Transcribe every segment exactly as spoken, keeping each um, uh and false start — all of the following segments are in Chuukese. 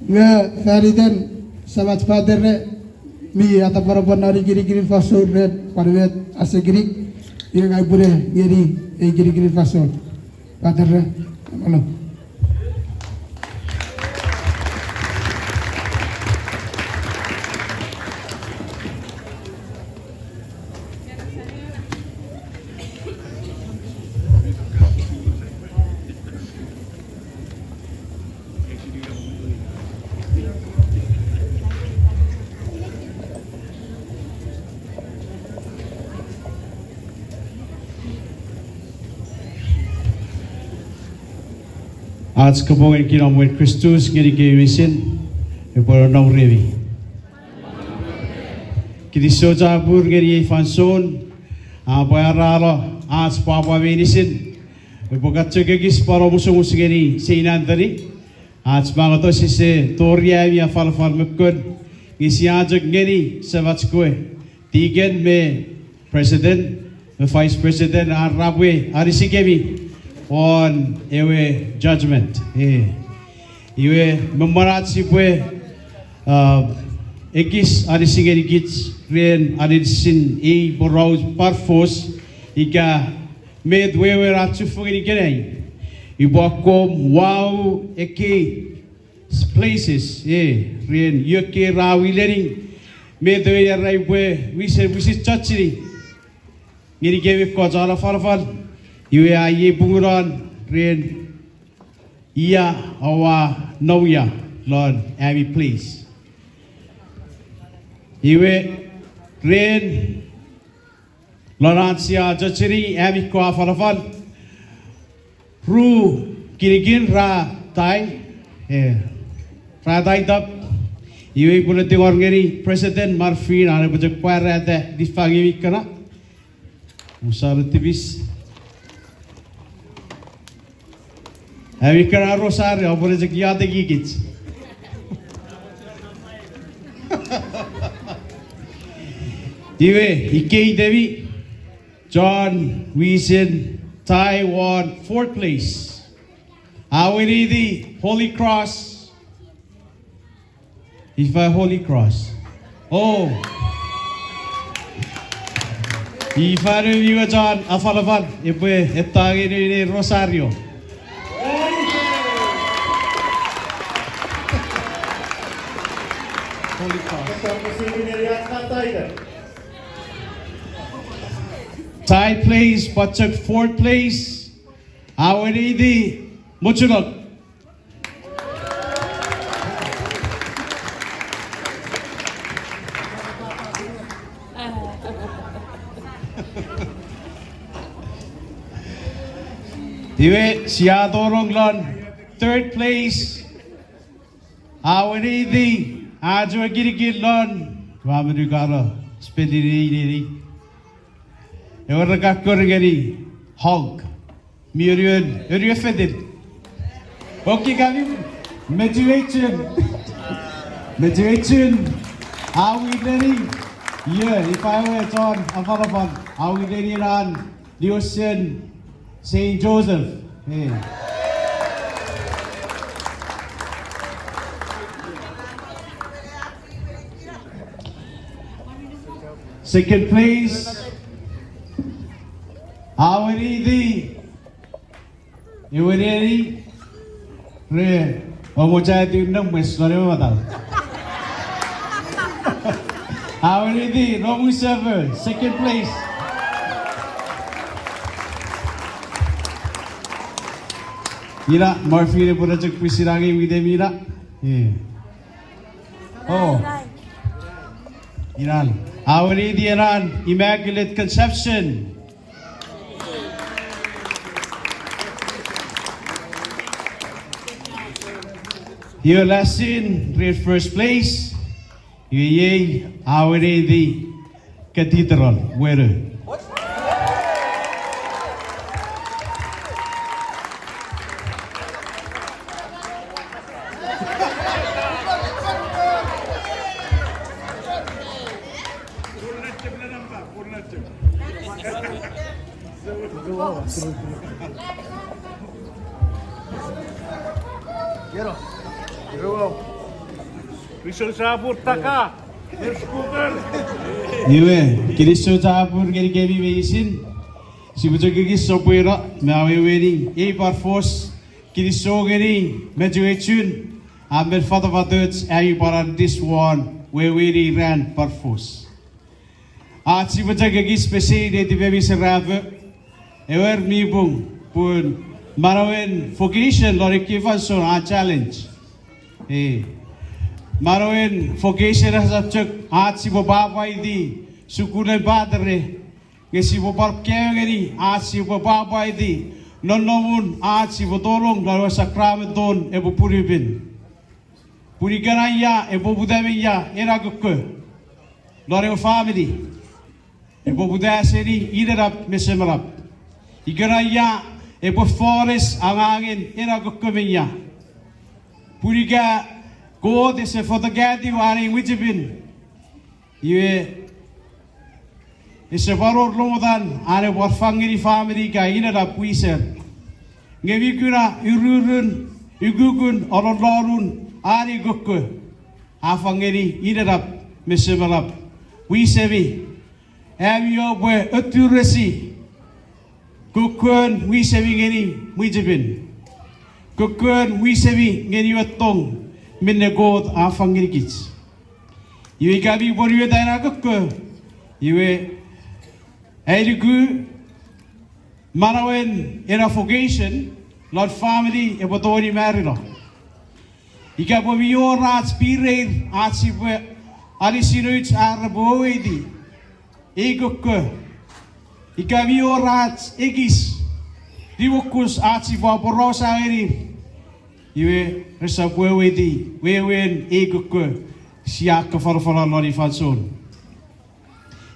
Nge fan iten samach patere mi atapwanapwan non ei kinikinin fansoun ren pwan met a sekinik, iwe ngang upwene ngeni ei kinikinin fansoun. Patere, alo. Ach kapong en kinamwen Kristus ngenikemi meinisin epwe nom remi. Kinisou chapur ngeni ei fansoun, a pwarano ach pwapwa meinisin, epwe kachok ekis pwan omusomus ngeni Saint Anthony, ach mangato sise tori ami afalafal me kon, nge sia chok ngeni semach kewe, deacon me president me vice president ar repwe anisikemi won ewe judgment. E, iwe me mwen ach sipwe, a, ekis anisi ngenikich ren aninisin ei poraus pwan fos ika met wewen ach chufengen ikenai. Upwe akkom wau ekkei places, e, ren io ekkei ra wi learning, met ewe ira upwe wisen, wisen chochini ngenikemi ekkoch chon afalafal, iwe a iei pungunon ren ia oua nom ia lon ami place. Iwe ren lon ach sia chochini ami kewe afalafal, ru kinikin ra tai, e, ra taitap. Iwe upwene tingor ngeni President Marfin an epwe chok pwarata niffangemi kana. Usano tipis. Ami kana Rosario, upwene chok iotekikich. Iwe, ikeitemi, chon wisen tai won fourth place, a winiti Holy Cross. Ifa Holy Cross? O, ifa noumi we chon afalafal epwe ettangeni ne Rosario? Tie place, pwan chok fourth place, a winiti Mochulok. Iwe sia tonong lon third place, a winiti ach we kinikin lon, ua monukano spelling neni, ewe ra kan kori ngeni Hulk. Mi onuon, onuon fetin. Oki kami, motivation. Motivation. A winiti. Ie, ifa ewe chon afalafal a winiti nan niosen Saint Joseph. E, second place, a winiti ewe neni re omochai tiu nemwes lon ewe matau. A winiti Romu Sever, second place. Ina Marfin epwe chok pwisin angei witemi ina. E, o, inan a winiti enan Immaculate Conception. Iwe lasin ren first place, iwe iei a winiti Cathedral, Weno. Kinisou chapur, Taka. Iwe, kinisou chapur ngenikemi meinisin. Sipwe chok ekis sopweno me aweweni ei pwan fos. Kinisou ngeni mechuechun, a men fatafatoch ami pwan aniswon weweiti ran pwan fos. Ach sipwe chok ekis pesei netipemi serafo, ewer mi pung pun manauen vocation lon ekkei fansoun a challenge. E, manauen vocation esap chok ach sipwe pwapwaiti sukulen patere, nge sipwe pwan kaeo ngeni ach sipwe pwapwaiti nonnomun ach sipwe tonong lon ewe sakramenton epwe pupunu pin. Pun ikenan ia epwe poputa me ia ena kokko lon ewe famini. Epwe poputa seni inenap me semenap. Ikenan ia epwe fos angangen ena kokko me ia. Pun ika Kot ese fotokatiw an ei mwichefen, iwe ese pwan wor lomotan an epwe pwan fang ngeni famini ika inenap wiser. Nge mi kuna ururun, ukukun, ololonun an ei kokko a fang ngeni inenap me semenap. Wisemi, ami oupwe oturesi kokkon wisemi ngeni mwichefen, kokkon wisemi ngeni ewe tong minne Kot a fang ngenikich. Iwe ika mi pwonueta ena kokko, iwe ai nuku manauen ena vocation lon famini epwe tongeni marino. Ika pwe mi wor ach pireir ach sipwe anisi nouch ar repwe weweiti ei kokko, ika mi wor ach ekis niuokus ach sipwe aporausa ngenir, iwe resap weweiti wewen ei kokko sia kan afanafana lon ei fansoun.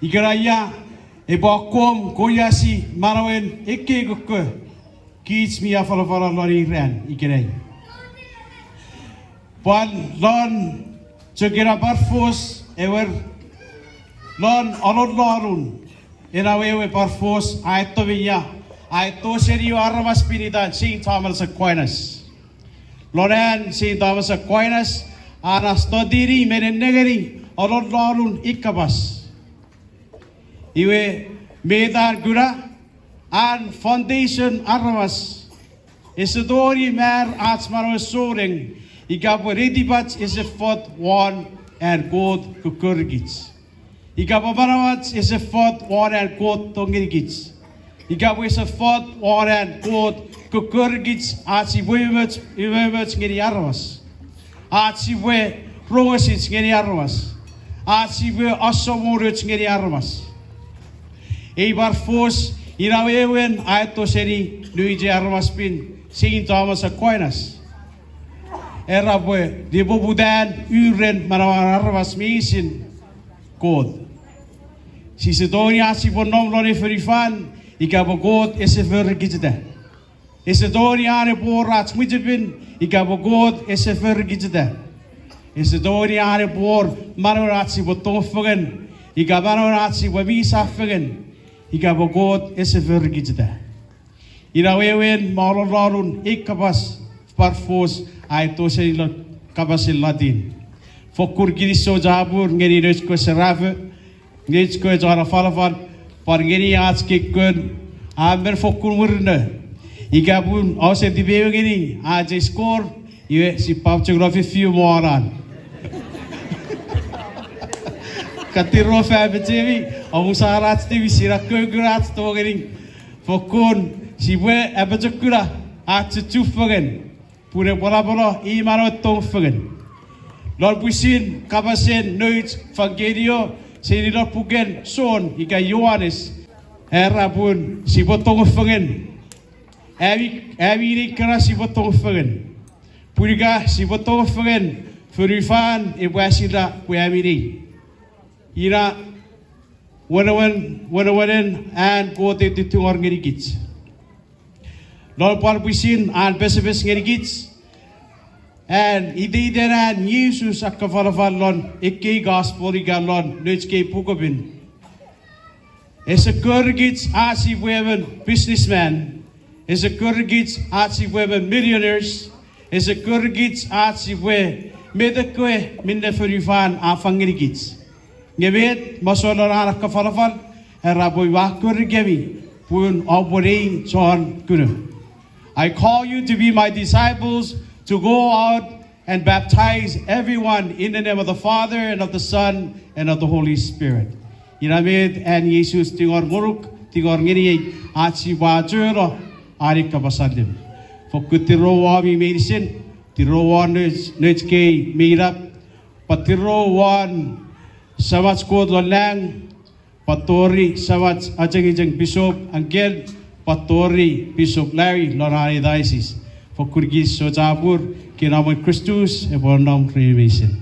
Ikenan ia epwe akkom koiasi manauen ekkei kokko kich mi afanafana lon ei ran ikenai. Pwan lon chok ena pwan fos, ewer, lon ololonun ena wewe pwan fos a eto me ia, a eto seni ewe aramas pin itan Saint Thomas Aquinas. Lon an Saint Thomas Aquinas, an a study-ni me nennengeni ololonun ei kapas. Iwe, met an kuna, an foundation aramas ese tongeni mar ach manauen souneng ika pwe netipach ese fot won an Kot kokkorikich. Ika pwe manauach ese fot won an Kot tong ngenikich. Ika pwe ese fot won an Kot kokkorikich ach sipwe umoumoch, umoumoch ngeni aramas. Ach sipwe rongosich ngeni aramas. Ach sipwe asomonuch ngeni aramas. Ei pwan fos ina wewen a eto seni nouch ei aramas pin Saint Thomas Aquinas. Era pwe nepoputan uren manauan aramas meinisin Kot. Sise tongeni ach sipwe nom lon ei fonufan ika pwe Kot ese forikicheta. Ese tongeni an epwe wor ach mwichefen ika pwe Kot ese forikicheta. Ese tongeni an epwe wor manauen ach sipwe tong fengen ika manauen ach sipwe mi sa fengen ika pwe Kot ese forikicheta. Ina wewen me ololonun ei kapas pwan fos a eto seni lon kapasen Latin. Fokkun kinisou chapur ngeni nouch kewe serafo, nouch kewe chon afanafan, pwan ngeni ach kei kon, a men fokkun murinno. Ika pun ouse tipeeu ngeni ach ei score, iwe sipwe chok no fifiu monan. Katirofan pechemi, omusano ach tipis, ina kokun ach tongeni fokkun sipwe apochokuna ach chuchufengen, pun epwe napeno ei manauen tong fengen. Lon pwisin kapasen nouch fangenio seni lon puken Jon ika Johannes, era pun sipwe tong fengen. Ami, ami nei kana sipwe tong fengen. Pun ika sipwe tong fengen, fonufan epwe asina pwe ami nei. Ina wenewen, wenewenen an Kot ei tutungor ngenikich. Lon pwan pwisin an pesepes ngenikich, an iteiten an Jises a kan afanafan lon ekkei gospel ika lon nouch kei pukepin. Ese korikich ach sipwe emon businessman. Ese korikich ach sipwe emon millionaires. Ese korikich ach sipwe Met ekkewe minne fonufan a fangenikich? Nge met masouen an akkafalafal? Era pwe ua korikemi pun oupwe nei chon kuno. I call you to be my disciples, to go out and baptize everyone in the name of the Father and of the Son and of the Holy Spirit. Ina met an Jises tingor ngonuk, tingor ngeniei, ach sipwe achono an ei kapas allim. Fokkun tirow womi meinisin, tirow won nouch, nouch kei meinap, pwan tirow won Semach Kot lon lang, pwan tori Semach achengicheng Pisop Angkel, pwan tori Pisop Larry lon an ei diocese. Fokkun kinisou chapur, kinamwen Kristus epwe nom remi meinisin.